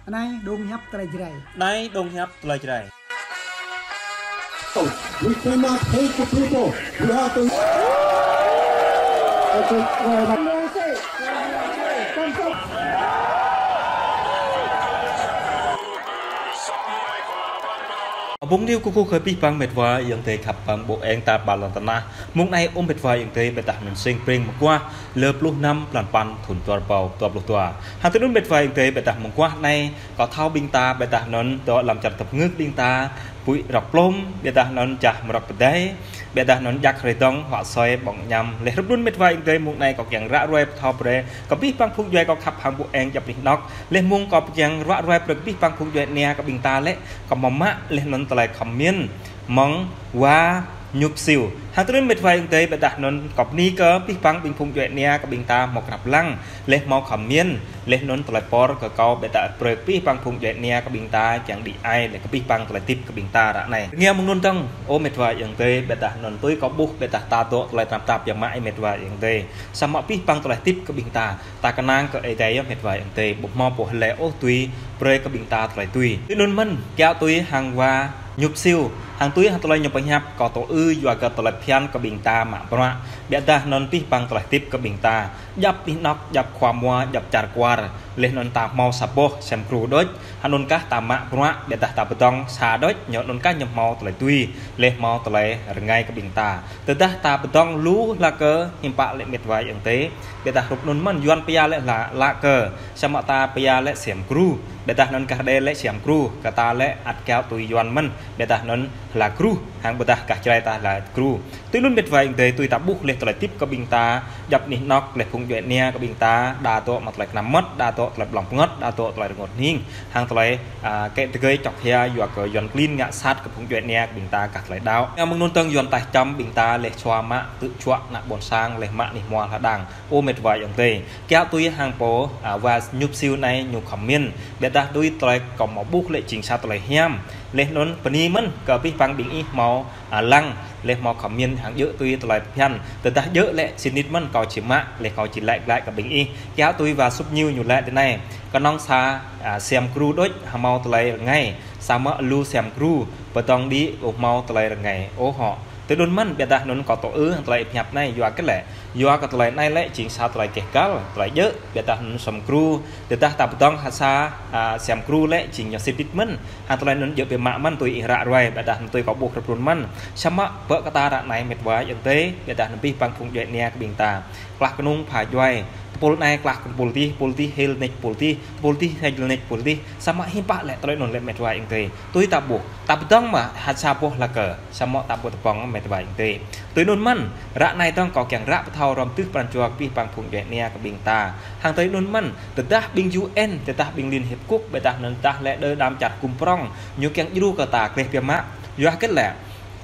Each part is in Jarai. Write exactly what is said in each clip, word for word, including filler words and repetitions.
Anai dong hiăp tơlơi Jrai. Anai dong hiăp tơlơi Jrai. We cannot hate the people. We have to. Bung niu kơkuh kơ abih bang mĕt wa ayŏng adơi khăp hăng ƀô̆ eng ta ƀơi lŏn tơnah. Mông anai ơ mĕt wa ayŏng adơi, ƀiădah anŭn sing pring mơguah lơ pluh năm blan păn thŭn dua rơbâo dua pluh dua. Hăng tui anŭn mĕt wa ayŏng adơi, ƀiădah mơguah anai kâo thâo ƀing ta, ƀiădah anŭn dŏ lăm čar tơpơngưk ƀing ta, pui rơ̆k plôm, ƀiădah anŭn jah mơrơ̆k pơdai, ƀiădah anŭn jak hrơi dong, huă soi, ƀơ̆ng añăm. Laih hrup anŭn mĕt wa ayŏng adơi, mông anai kâo kiăng ră ruai pơthâo brơi kơ abih bang phung djuai kâo khăp hăng ƀô̆ eng djŏp anih anŏk. Laih mông kâo kiăng ră ruai brơi kơ abih bang phung djuai ania kơ ƀing ta lĕ, kâo mă mă laih anŭn tơlơi comment mơ̆ng wa Ñŭp Siu. Hăng tui anŭn mĕt wa ayŏng adơi, ƀiădah anŭn kâo bơni kơ abih bang ƀing phung djuai ania kơ ƀing ta hmâo krăp lăng, laih hmâo comment, laih anŭn tơlơi pơr kơ kâo ƀiădah brơi kơ abih bang phung djuai ania kơ ƀing ta kiăng đĭ ai laih kơ abih bang tơlơi tip kơ ƀing ta ră anai. Rơngiă mơ̆ng anŭn dơ̆ng, ơ mĕt wa ayŏng adơi, ƀiădah anŭn tui kâo ƀuh ƀiădah ta dŏ tơlơi tơnap tap biă mă ơ mĕt wa ayŏng adơi. Samơ̆ abih bang tơlơi tip kơ ƀing ta, ta kơnang kơ Ơi Adai yơh mĕt wa ayŏng adơi, ƀu hmâo pô hlơi ôh tui brơi kơ ƀing ta tơlơi tui. Tui anŭn mơ̆n, kiaŏ tui hăng wa Ñŭp Siu, hăng tui hăng tơlơi ñu pơhiăp kâo tŭ ư yua kơ tơlơi phiăn kơ ƀing ta mă bruă. Ƀiădah anŭn abih bang tơlơi tip kơ ƀing ta. Djŏp anih anŏk, djŏp khua mua, djŏp čar kwar. Laih anŭn ta hmâo sa boh sem gru đôč, hăng anŭn kah ta mă bruă, ƀiădah ta pơdơ̆ng sa đôč, ñu anŭn kah ñu hmâo tơlơi tui, laih hmâo tơlơi rơngai kơ ƀing ta. Tơdah ta pơdơ̆ng lu hla kơ hiư̆m pă lĕ mĕt wa ayŏng adơi. Ƀiădah hrup anŭn mơ̆n Yuan pia lĕ hla, hla kơ. Samơ̆ ta pia lĕ sem gru. Ƀiădah anŭn kah đe lĕ sem gru. Kơ ta lĕ ăt kiaŏ tui Yuan mơ̆n. Ƀiădah anŭn hla gru. Hăng ƀiădah kah Jrai ta hla gru. Tui anŭn mĕt wa ayŏng adơi, tui ta ƀuh laih tơlơi tip kơ ƀing ta. Djŏp anih anŏk laih phung djuai ania kơ ƀing ta. Đa dŏ mă tơlơi kơnăm mơmŏt, đa dŏ tơlơi blŏng pơngăt, đa dŏ tơlơi rơngot hning. Hăng tơlơi, a, kĕ tơgơi čŏk hia yua kơ Yuan klin ngă sat kơ phung djuai ania kơ ƀing ta kah tơlơi đaŏ. Ngă mơ̆ng anŭn tơ̆ng Yuan taih čăm ƀing ta laih sua mă tŭ čuă ană ƀôn sang laih mă anih hmua hla đang. Ơ mĕt wa ayŏng adơi. Kiaŏ tui hăng pô, a, wa Ñŭp Siu anai ñu comment. Ƀiădah tui tơlơi kâo hmâo ƀuh lĕ jing sa tơlơi hiam. Laih anŭn bơni mơ̆n kơ abih bang ƀing ih hmâo, a, lăng. Laih hmâo comment hăng djơ̆ tui tơlơi phiăn. Tơdah djơ̆ lĕ sĭt nik mơ̆n kâo či mă, laih kâo či laĭ glaĭ kơ ƀing ih. Kiaŏ tui wa Sŭp Ñu ñu laĭ tui anai. Kơnơ̆ng sa, a, sem gru đôč hmâo tơlơi rơngai. Samơ̆ lu sem gru, pơdơ̆ng đĭ ƀu hmâo tơlơi rơngai ôh hŏ. Tui anŭn mơ̆n, ƀiădah anŭn kâo tŭ ư hăng tơlơi pơhiăp anai, yua kơ lĕ. Yua kơ tơlơi anai lĕ, jing sa tơlơi keh găl, tơlơi djơ̆, ƀiădah anŭn sem gru, tơdah ta pơdơ̆ng ha sa, a, sem gru lĕ, jing ñu sĭt nik mơ̆n. Hăng tơlơi anŭn djơ̆ biă mă mơ̆n tui ih ră ruai, ƀiădah anŭn tui kâo ƀuh hrup anŭn mơ̆n. Samơ̆ bơ kơ ta ră anai mĕt wa ayŏng adơi, ƀiădah anŭn abih bang phung djuai ania kơ ƀing ta. Klah kơnung pha djuai. Tơpul anai klah kơ tơpul dih, tơpul dih hil nik tơpul dih, tơpul dih hil nik tơpul dih. Samơ̆ hiư̆m pă lĕ tơlơi anŭn lĕ mĕt wa ayŏng adơi. Tui ta ƀuh. Ta pơdơ̆ng mă ha sa boh hla kơ. Samơ̆ ta ƀu tơpơ̆ng mĕt wa ayŏng adơi. Tui anŭn mơ̆n. Ră anai dơ̆ng kâo kiăng ră pơthâo hrŏm tưh pran jua kơ abih bang phung djuai ania kơ ƀing ta. Hăng tui anŭn mơ̆n. Tơdah ƀing U N, tơdah ƀing Liên Hiệp Quốc, ƀiădah anŭn tơdah lĕ đơ đam čar gum prŏng. Ñu kiăng djru kơ ta gleh biă mă. Yua hơget lĕ.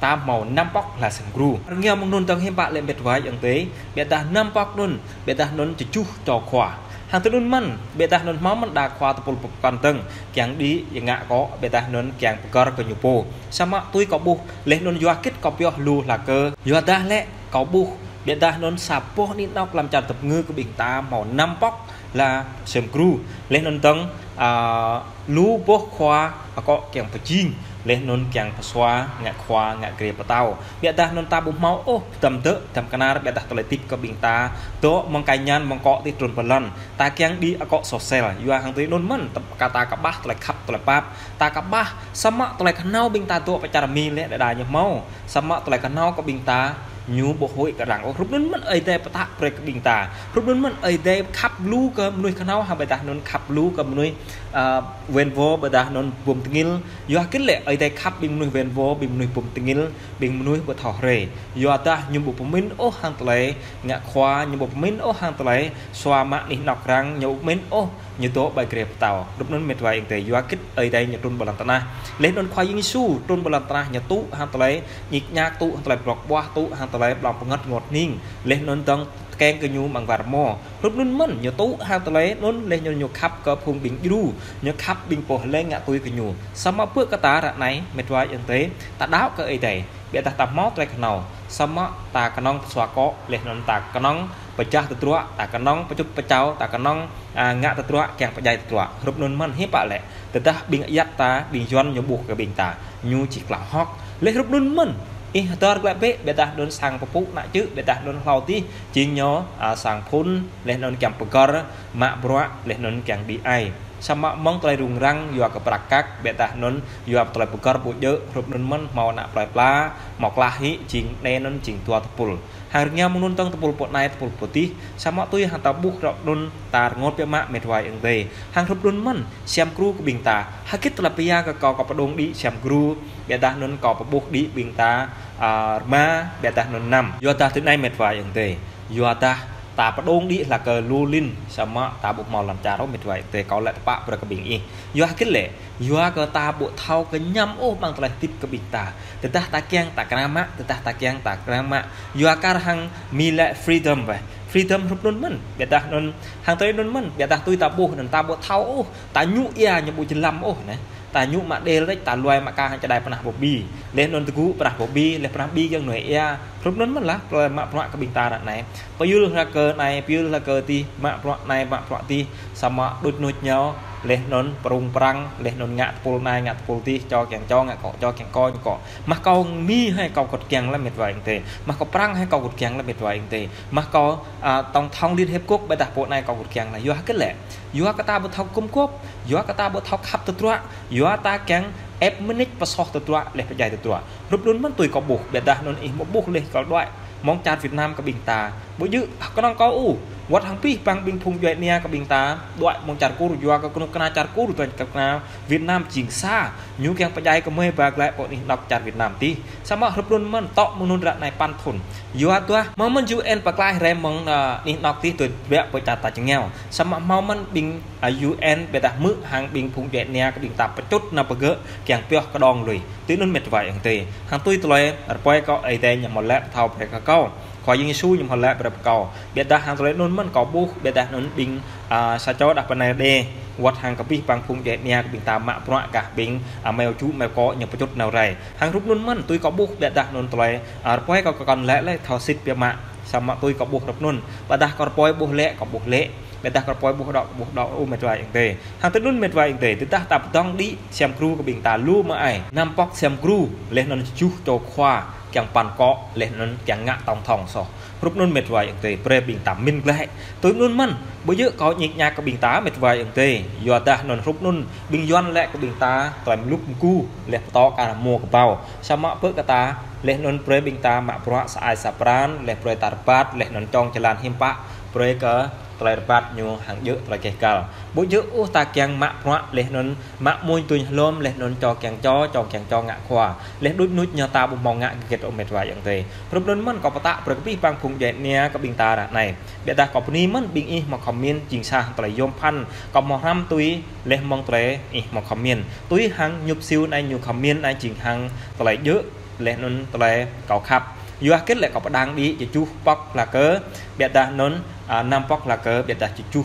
Ta hmâo năm pŏk hla sem gru. Rơngiă mơ̆ng anŭn dơ̆ng hiư̆m pă lĕ mĕt wa ayŏng adơi. Ƀiădah năm pŏk anŭn, ƀiădah anŭn tơjuh čô khua. Hăng tui anŭn mơ̆n, ƀiădah anŭn hmâo mơ̆n đa khua tơpul pơkŏn pơkŏn dơ̆ng. Kiăng đĭ, ih ngă kơ, ƀiădah anŭn kiăng pơgăr kơ ñu pô. Samơ̆ tui kâo ƀuh, laih anŭn yua hơget kâo pioh lu hla kơ. Yua dah lĕ kâo ƀuh, ƀiădah anŭn sa boh anih anŏk lăm čar tơpơngưk kơ ƀing ta hmâo năm pŏk hla sem gru. Laih anŭn dơ̆ng, a, lu boh khua akŏ kiăng pơjing, laih anŭn kiăng pơsua, ngă khua, ngă grê pơtao. Ƀiădah anŭn ta ƀu hmâo ôh, pơdăm dơ̆, pơdăm kơnar, ƀiădah tơlơi tip kơ ƀing ta. Dŏ mơ̆ng kơ ñan, mơ̆ng akŏ tih trŭn pơlăn. Ta kiăng đĭ akŏ sosel, yua hăng tui anŭn mơ̆n, ta, ta kơƀah tơlơi khăp, tơlơi pap. Ta kơƀah, samơ̆ tơlơi kơhnâo ƀing ta dŏ pơ čar Mi lĕ đơđa ñu hmâo. Samơ̆ tơlơi kơhnâo kơ ƀing ta, ñu ƀu huĭ kơ arăng ôh. Hrup anŭn mơ̆n Ơi Adai pơtă brơi kơ ƀing ta. Hrup anŭn mơ̆n Ơi Adai khăp lu kơ mơnuih kơhnâo, hăng ƀiădah anŭn khăp lu kơ mơnuih, a, wen wô, ƀiădah anŭn bum tơngil. Yua hơget lĕ Ơi Adai khăp ƀing mơnuih wen wô, ƀing mơnuih bum tơngil, ƀing mơnuih ƀu thâo hrơi. Yua dah ñu ƀu pơmĭn ôh hăng tơlơi ngă khua, ñu ƀu pơmĭn ôh hăng tơlơi sua mă anih anŏk arăng, ñu ƀu pơmĭn ôh. Ñu dŏ ƀơi grê pơtao. Hrup anŭn mĕt wa ayŏng adơi, yua hơget Ơi Adai ñu trŭn ƀơi lŏn tơnah. Laih anŭn Khua Yang Yêsu trŭn ƀơi lŏn tơnah ñu tŭ hăng tơlơi ñik ñak, tŭ hăng tơlơi blŏk ƀuah, tŭ hăng tơlơi blŏng pơngăt rơngot hning. Laih anŭn dơ̆ng tơkeng kơ ñu amăng war rơmô. Hrup anŭn mơ̆n ñu tŭ hăng tơlơi anŭn laih anŭn ñu khăp kơ phung ƀing djru. Ñu khăp ƀing pô lĕ ngă tui kơ ñu. Samơ̆ ƀơi kơ ta ră anai mĕt wa ayŏng adơi. Ta đaŏ kơ Ơi Adai. Ƀiădah ta hmâo tơlơi kơhnâo. Samơ̆ ta kơnơ̆ng pơsua akŏ, laih anŭn ta kơnơ̆ng pơčah tơdruă, ta kơnơ̆ng pơčŭt pơčao, ta kơnơ̆ng, a, ngă tơdruă, kiăng pơdjai tơdruă. Hrup anŭn mơ̆n hiư̆m pă lĕ. Tơdah ƀing ayăt ta, ƀing Yuan ñu ƀuh kơ ƀing ta, ñu či klă hŏk. Laih hrup anŭn mơ̆n, ih hơdơr glaĭ bĕ, ƀiădah anŭn sang pơpŭ ană čư̆, ƀiădah anŭn hlâo adih, jing ñu, a, sang phŭn, laih anŭn kiăng pơgăr, mă bruă, laih anŭn kiăng đĭ ai. Samơ̆ mơ̆ng tơlơi rŭng răng, yua kơ prăk kăk, ƀiădah anŭn, yua tơlơi pơgăr ƀu djơ̆, hrup anŭn mơ̆n, hmâo ană plơi pla, hmâo klah hĭ, jing anai anŭn, jing dua tơpul. Hăng rơngiao mơ̆ng anŭn tơ̆ng tơpul pô anai, tơpul pô adih, samơ̆ tui hăng ta ƀuh hrup anŭn, ta rơngot biă mă met wa ayŏng adơi. Hăng hrup anŭn mơ̆n, siam gru kơ ƀing ta. Hơgĕt tơlơi pơhiăp kơ kâo, kâo pơđông đĭ siam gru, ƀiădah anŭn kâo pơƀuh đĭ ƀing ta, a, rơma, ƀiădah anŭn năm. Yua dah tui anai met wa ayŏng adơi. Yua dah ta pơđông đĭ hla kơ lu lin, samơ̆ ta ƀu hmâo lŏn čar ôh met wa ayŏng adơi, kâo laĭ tơpă brơi kơ ƀing ih. Yua hơgĕt lĕ, yua kơ ta ƀu thâo kơñăm ôh amăng tơlơi hơdip kơ ƀing ta. Tơdah ta kiăng ta kơnang mă, tơdah ta kiăng ta kơnang mă. Yua kar hăng mi lĕ freedom weh. Freedom hrup anŭn mơ̆n. Ƀiădah anŭn hăng tơlơi anŭn mơ̆n. Ƀiădah tui ta ƀuh anŭn ta ƀu thâo ôh. Ta ñu ia ñu ƀu jơlam ôh anai. Ta ñu mă đel rĕč, ta luai mă kah hăng čơđai pơnah bơbi. Laih anŭn tơgŭ pơnah bơbi, laih pơnah bơbi kiăng nuai ia. Hrup anŭn mơ̆n lah, tơlơi mă bruă kơ ƀing ta ră anai. Pơyơr hla kơ anai, pơyơr hla kơ adih, mă bruă anai, mă bruă adih, samơ̆ đôč nôč ñu, laih anŭn prŭng prăng, laih anŭn ngă tơpul anai, ngă tơpul adih, čô kiăng čô ngă akŏ, čô kiăng akŏ ngă akŏ. Mă kâo Mi hơi kâo kŏt kiăng lĕ met wa ayŏng adơi. Mă kâo Prăng hơi kâo kŏt kiăng lĕ met wa ayŏng adơi. Mă kâo, a, tổng thống Liên Hiệp Quốc ƀiădah pô anai kâo kŏt kiăng lĕ. Yua hơgĕt lĕ. Yua kơ ta ƀu thâo gum gôp, yua kơ ta ƀu thâo khăp tơdruă, yua ta kiăng ĕp mơneč pơsoh tơdruă, laih pơdjai tơdruă. Hrup anŭn mơ̆n tui kâo ƀuh, ƀiădah anŭn ih mơ̆ ƀuh laih kâo đuaĭ mơ̆ng čar Việt Nam kơ ƀing ta. Ƀu djơ̆ kơnơ̆ng kâo ôh, wơ̆t hăng abih bang ƀing phung djuai ania kơ ƀing ta, đuaĭ mơ̆ng čar Kur, yua kơ kơnuk kơna čar Kur, tơl kơnuk kơna Việt Nam jing sa, ñu kiăng pơdjai kơmơi ba glaĭ pơ anih anŏ čar Việt Nam adih. Samơ̆ hrup anŭn mơ̆n, tŏ mơ̆ng anŭn ră anai păn thŭn. Yua dah, mơ̆ng mơ̆n U N pơklaih rai mơ̆ng, a, anih anŏ adih tui ƀiă pơ čar ta čơngiao. Samơ̆ hmâo mơ̆n ƀing, a, U N ƀiădah hmư̆ hăng ƀing phung djuai ania kơ ƀing ta pơčŭt nao pơgơ̆ kiăng pioh kơđông lui. Tui anŭn met wa ayŏng adơi. Hăng tui tơlơi rơpơi kâo Ơi Adai ñu hmâo laĭ pơthâo brơi kơ kâo. Khua Yang Yêsu ñu hmâo laĭ brơi kơ kâo. Ƀiădah hăng tơlơi anŭn mơ̆n kâo ƀuh, ƀiădah anŭn ƀing, a, sa čô đah pơ anai đe, wơ̆t hăng kơ abih bang phung djuai ania kơ ƀing ta mă bruă kah ƀing, a, meo ču meo kŏ ñu pơčŭt nao rai. Hăng hrup anŭn mơ̆n, tui kâo ƀuh ƀiădah anŭn tơlơi, a, rơpơi kâo kơ kăn laĭ laih thâo sĭt biă mă. Samơ̆ tui kâo ƀuh hrup anŭn. Ƀiădah kâo rơpơi ƀuh lĕ, kâo ƀuh lĕ. Ƀiădah kâo rơpơi ƀuh đŏk, ƀuh đŏk, ơ met wa ayŏng adơi. Hăng tui anŭn met wa ayŏng adơi. Tơdah ta pơdơ̆ng đĭ siam gru kơ ƀing ta lu mơai. Năm pŏk siam gru, laih anŭn tơjuh čô khua, kiăng păn akŏ, laih anŭn kiăng ngă tổng thống soh. Hrup anŭn met wa ayŏng adơi. Brơi ƀing ta min glaĭ. Tui anŭn mơ̆n, ƀu djơ̆ kâo ñik ñak kơ ƀing ta met wa ayŏng adơi. Yua dah anŭn hrup anŭn, ƀing Yuan lĕ kơ ƀing ta, tơlơi mlŭk mgu, laih pơtô kar hmua kơƀâo. Samơ̆ pơ kơ ta, laih anŭn brơi ƀing ta mă bruă sa ai sa pran, laih brơi ta rơbat, laih anŭn čŏng jơlan hiư̆m pă, brơi kơ tơlơi rơbat ñu hăng djơ̆ tơlơi keh kăl. Ƀu djơ̆ ôh ta kiăng mă bruă, laih anŭn mă mơnuih tuñ hlom, laih anŭn čô kiăng čô, čô kiăng čô ngă khua. Laih đôč nôč ñu ta ƀu hmâo ngă hơgĕt ôh met wa ayŏng adơi. Hrup anŭn mơ̆n kâo pơtă brơi kơ abih bang phung djuai ania kơ ƀing ta ră anai. Ƀiădah kâo bơni mơ̆n ƀing ih hmâo comment jing sa tơlơi yôm phăn. Kâo hmâo hrăm tui, laih mơ̆ng tơlơi ih hmâo comment. Tui hăng Nhŭp Siu anai ñu comment anai jing hăng tơlơi djơ̆, laih anŭn tơlơi kâo khăp. Yua hơgĕt lĕ kâo pơdơ̆ng đĭ tơjuh pŏk hla kơ, ƀiădah anŭn, a, năm pŏk hla kơ, ƀiădah tơjuh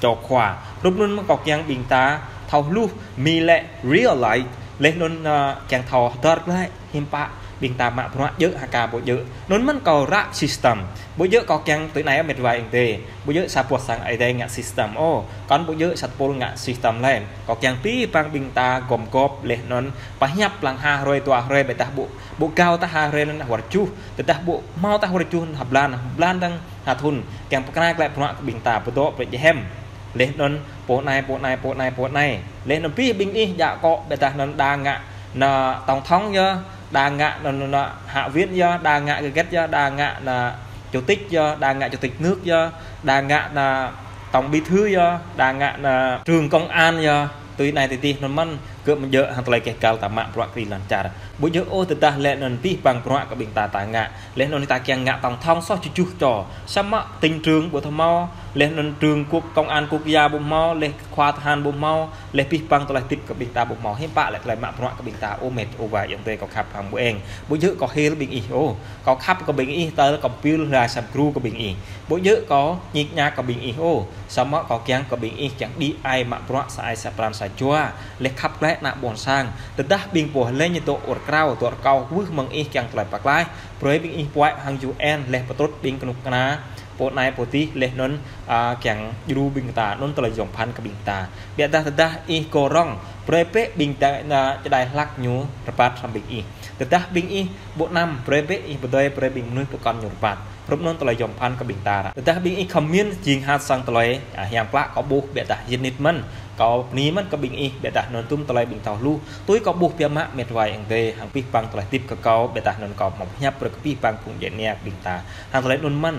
čô khua. Hrup anŭn mơ̆n kâo kiăng ƀing ta thâo hluh, Mi lĕ realize, laih anŭn, a, kiăng thâo hơdơr glaĭ hiư̆m pă ƀing ta mă bruă djơ̆ hă kah ƀu djơ̆. Anŭn mơ̆n kâo ră system. Ƀu djơ̆ kâo kiăng tui anai met wa ayŏng adơi. Ƀu djơ̆ sa boh sang Ơi Adai ngă system ôh. Kâo ƀu djơ̆ sa tơpul ngă system lĕ. Kâo kiăng abih bang ƀing ta gum gôp laih anŭn pơhiăp lăng ha hrơi dua hrơi ƀiădah ƀu, ƀu gao tah ha hrơi anŭn ha rơjuh. Tơdah ƀu hmâo tah ha rơjuh anŭn ha blan, ha blan dơ̆ng ha thŭn. Kiăng pơkra glaĭ bruă kơ ƀing ta pơdŏ brơi jơhem. Laih anŭn pô anai, pô anai, pô anai, pô anai. Laih anŭn abih ƀing ih djă akŏ ƀiădah anŭn đa ngă, anŭn tổng thống yơh, đa ngă anŭn, anŭn, anŭn hạ viện yơh, đa ngă hơgĕt yơh, đa ngă anŭn chủ tịch yơh, đa ngă chủ tịch nước yơh, đa ngă anŭn tổng bí thư yơh, đa ngă anŭn trưởng công an yơh. Tui anai tơdih anŭn mơ̆n, kơ mơ̆n djơ̆ hăng tơlơi keh kăl ta mă bruă kri lŏn čar. Ƀu djơ̆ ôh tơdah lĕ anŭn abih bang bruă kơ ƀing ta ta ngă. Laih anŭn ta kiăng ngă tổng thống soh tơjuh čô. Samơ̆ tỉnh trưởng ƀu thâo hmâo, laih anŭn trưởng quốc, công an quốc gia ƀu hmâo, laih khua tơhan ƀu hmâo, laih abih bang tơlơi hơdip kơ ƀing ta ƀu hmâo. Hiư̆m pă lĕ tơlơi mă bruă kơ ƀing ta ơ met wa ayŏng adơi kâo khăp hăng ƀu eng. Ƀu djơ̆ kâo hil ƀing ih ôh. Kâo khăp kơ ƀing ih tơl kâo pil hla siam gru kơ ƀing ih. Ƀu djơ̆ kâo ñik ñak kơ ƀing ih ôh. Samơ̆ kâo kiăng kơ ƀing ih kiăng đĭ ai mă bruă sa ai sa pran sa jua. Laih khăp glaĭ ană ƀôn sang. Tơdah ƀing pô lĕ ñu dŏ ur krao, dŏ rơkâo kwưh mơ̆ng ih kiăng tơlơi pơklaih. Brơi ƀing ih puăi hăng U N laih pơtrut ƀing kơnuk kơna pô anai pô adih, laih anŭn, a, kiăng djru ƀing ta, anŭn tơlơi yom pơphan kơ ƀing ta. Biă dah tơdah ih gơ̆ rŏng, brơi bĕ ƀing ta, a, čơđai hlak ñu rơbat hrŏm ƀing ih. Tơdah ƀing ih ƀu anăm, brơi bĕ ih pơdơi brơi ƀing mơnuih pơkŏn ñu rơbat. Hrup anŭn tơlơi yom pơphan kơ ƀing ta. Tơdah ƀing ih khŏm min jing hăt sang tơlơi, a, hiam klă kâo ƀuh biă dah hơjăn mơnit mơ̆n. Kâo bơni mơ̆n kơ ƀing ih biă dah anŭn tum tơlơi ƀing thâo hluh. Tui kâo ƀuh biă mă mĕt wa ayŏng adơi, hăng abih bang tơlơi hơdip kơ kâo biă dah anŭn kâo mơ̆ pơhiăp brơi kơ abih bang phung djuai ania ƀing ta. Hăng tơlơi anŭn mơ̆n,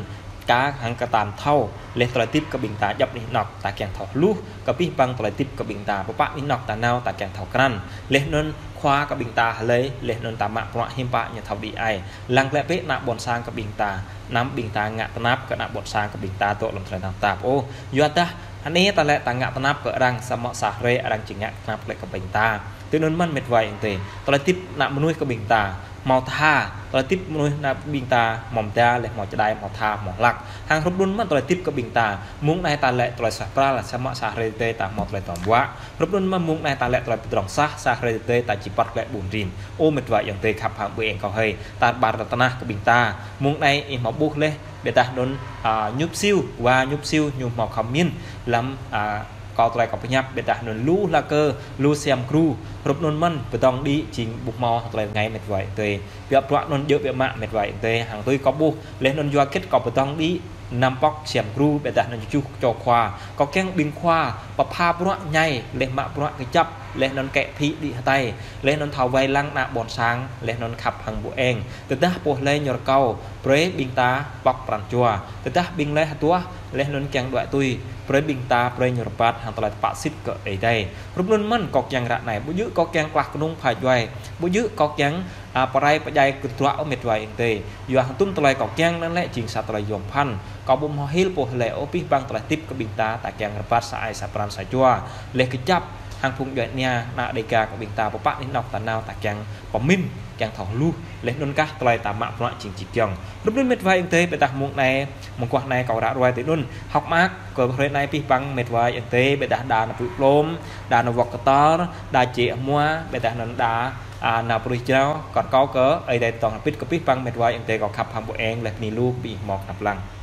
kâo hăng kơtang thâo, laih tơlơi hơdip kơ ƀing ta djŏp anih anŏk, ta kiăng thâo hluh, kơ abih bang tơlơi hơdip kơ ƀing ta, pơpă anih anŏk ta nao ta kiăng thâo krăn. Laih anŭn khua kơ ƀing ta hlơi, laih anŭn ta mă bruă hiư̆m pă ñu thâo đĭ ai. Lăng glaĭ bĕ ană ƀôn sang kơ ƀing ta, anăm ƀing ta ngă tơnap kơ ană ƀôn sang kơ ƀing ta dŏ lŏm tơlơi tơnap tap ôh. Yua dah, hơnai ta lĕ ta ngă tơnap kơ arăng samơ̆ sa hrơi arăng či ngă tơnap glaĭ kơ ƀing ta. Tui anŭn mơ̆n mĕt wa ayŏng adơi, tơlơi hơdip ană mơnuih kơ ƀing ta, hmâo tha, tơlơi hơdip mơnuih ană ƀing ta, hmâo mơda laih hmâo čơđai, hmâo tha, hmâo hlak. Hăng hrup anŭn mơ̆n tơlơi hơdip kơ ƀing ta, mơ̆ng anai ta lĕ tơlơi suaih pral, samơ̆ sa hrơi tơdơi ta hmâo tơlơi tơm wă. Hrup anŭn mơ̆n mơ̆ng anai ta lĕ tơlơi pơdrŏng sah, sa hrơi tơdơi ta či păt glaĭ ƀun rin. Ơ mĕt wa ayŏng adơi khăp hăng ƀu eng kâo hơi, ta ƀar tơnah kơ ƀing ta. Mơ̆ng anai ih hmâo ƀuh laih, biă dah anŭn, a, Nhŭp Siu, wa Nhŭp Siu, ñu hmâo khŏm min, lăm, a, kâo tơlơi kâo pơhiăp, biă dah anŭn lu hla kơ, lu siam gru, hrup anŭn mơ̆n, pơdŏng đĭ, jing ƀu hmâo tơlơi rơngai mĕt wa ayŏng adơi. Biă bruă anŭn djơ̆ biă mă mĕt wa ayŏng adơi, hăng tui kâo ƀuh, laih anŭn yua hơget kâo pơdŏng đĭ, năm pŏk siam gru, biă dah anŭn tơjuh čô khua. Kâo kiăng ƀing khua, pơpha bruă ñai, laih mă bruă kơjăp, laih anŭn kĕ phĭ đĭ hơtai, laih anŭn thâo wai lăng ană ƀôn sang, laih anŭn khăp hăng ƀu eng. Tơdah pô hlơi ñu rơkâo, brơi ƀing ta pŏk pran jua. Tơdah ƀing hlơi hơduah, laih anŭn kiăng đuaĭ tui, brơi ƀing ta, brơi ñu rơbat hăng tơlơi tơpă sĭt kơ Ơi Adai. Hrup anŭn mơ̆n kâo kiăng ră anai, ƀu djơ̆ kâo kiăng klah kơnung pha djuai, ƀu djơ̆ kâo kiăng, a, pơrai pơdjai kơ tơdruă ơ mĕt wa ayŏng adơi. Yua hăng tum tơlơi kâo kiăng anŭn lĕ jing sa tơlơi yom pơphan. Kâo ƀu hmâo hil pô hlơi ôh, abih bang tơlơi hơdip kơ ƀing ta, ta kiăng rơbat sa ai sa pran sa jua. Laih kơjăp, hăng phung djuai ania, ană Dêga kơ ƀing ta, pơpă anih anŏk ta nao ta kiăng pơmĭn, kiăng thâo hluh, laih anŭn kah tơlơi ta mă bruă jing či giŏng. Hrup anŭn mĕt wa ayŏng adơi, biă dah mơ̆ng anai, mơguah anai kâo ră ruai tui anŭn, hơ̆k mơak, kơ hrơi anai abih bang mĕt wa ayŏng adơi, biă dah đa nao pui plôm, đa nao wŏk kơtor, đa jĕ hmua, biă dah anŭn đa, a, nao pơrih jrao, kâo rơkâo kơ Ơi Adai tơ̆ng hơbĭt kơ abih bang mĕt wa ayŏng adơi kâo khăp hăng ƀu eng, laih bơni lu kơ ƀing ih hmâo kơnăp lăng.